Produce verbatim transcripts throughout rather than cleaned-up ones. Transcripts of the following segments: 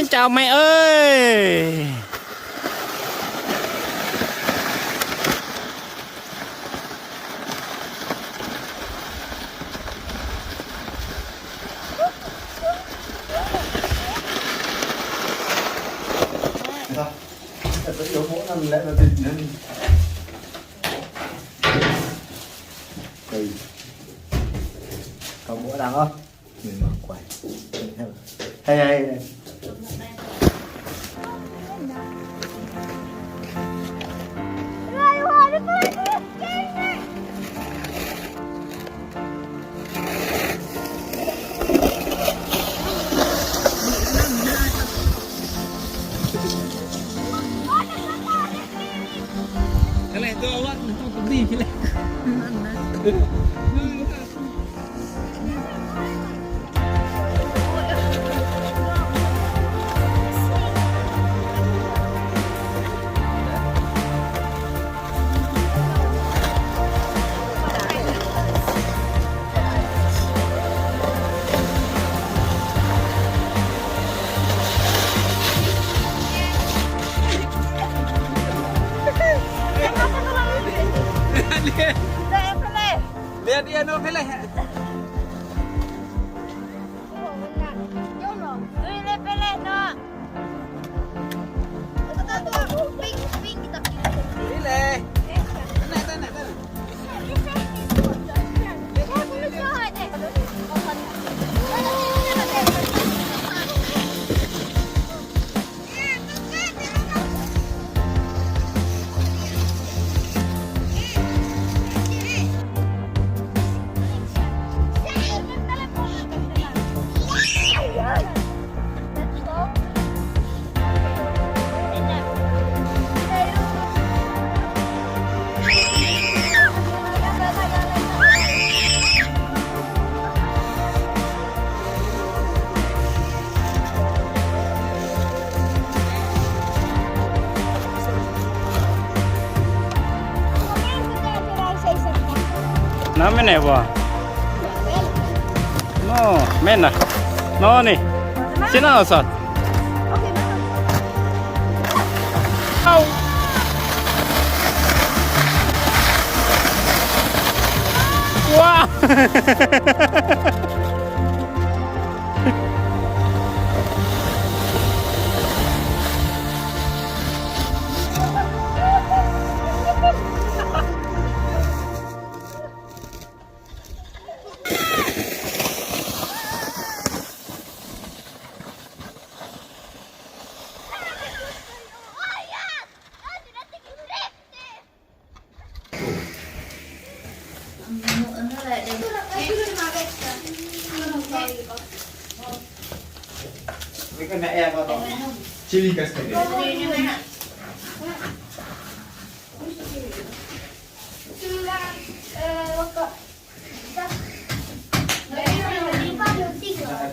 Chào mẹ ơi. Ui. Kâo ƀuh đang ôh. Mình mở quay. Hay, hay, hay. Cái này tôi lợn, tôi cũng đi cái này. Lihat dia no, pilih. Nă mĕn ne wa. No, mĕn nă. No ni. Sina sat. Au. Wah. Chili kasih.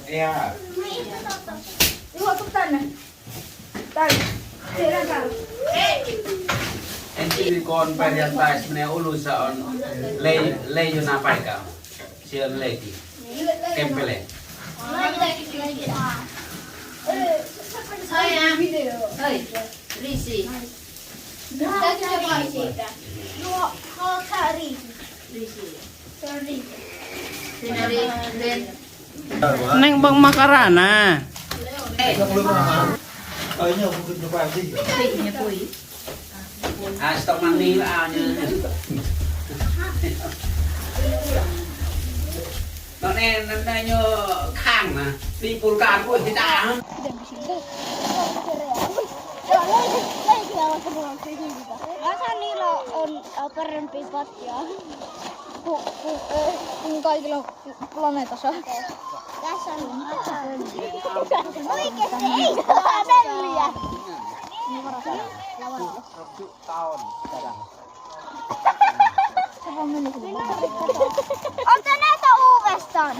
Ya. Enti kon parian tais mene ulu sa on lei, lei yu na pai ka. Sia lei ki. Kempele. Hai, Risi. Risi. Neng bang makarana. Ah, stok mani lah, ah, ni. Nă ne, nă ne ñu khang nă. Đi pul kar ƀuh ti ta. Rasanya lo, on, apa, rem pipot ya. Pu-, pu-, eh, pungkai kilo. Planeta sa. Otte ne ta uwes tan.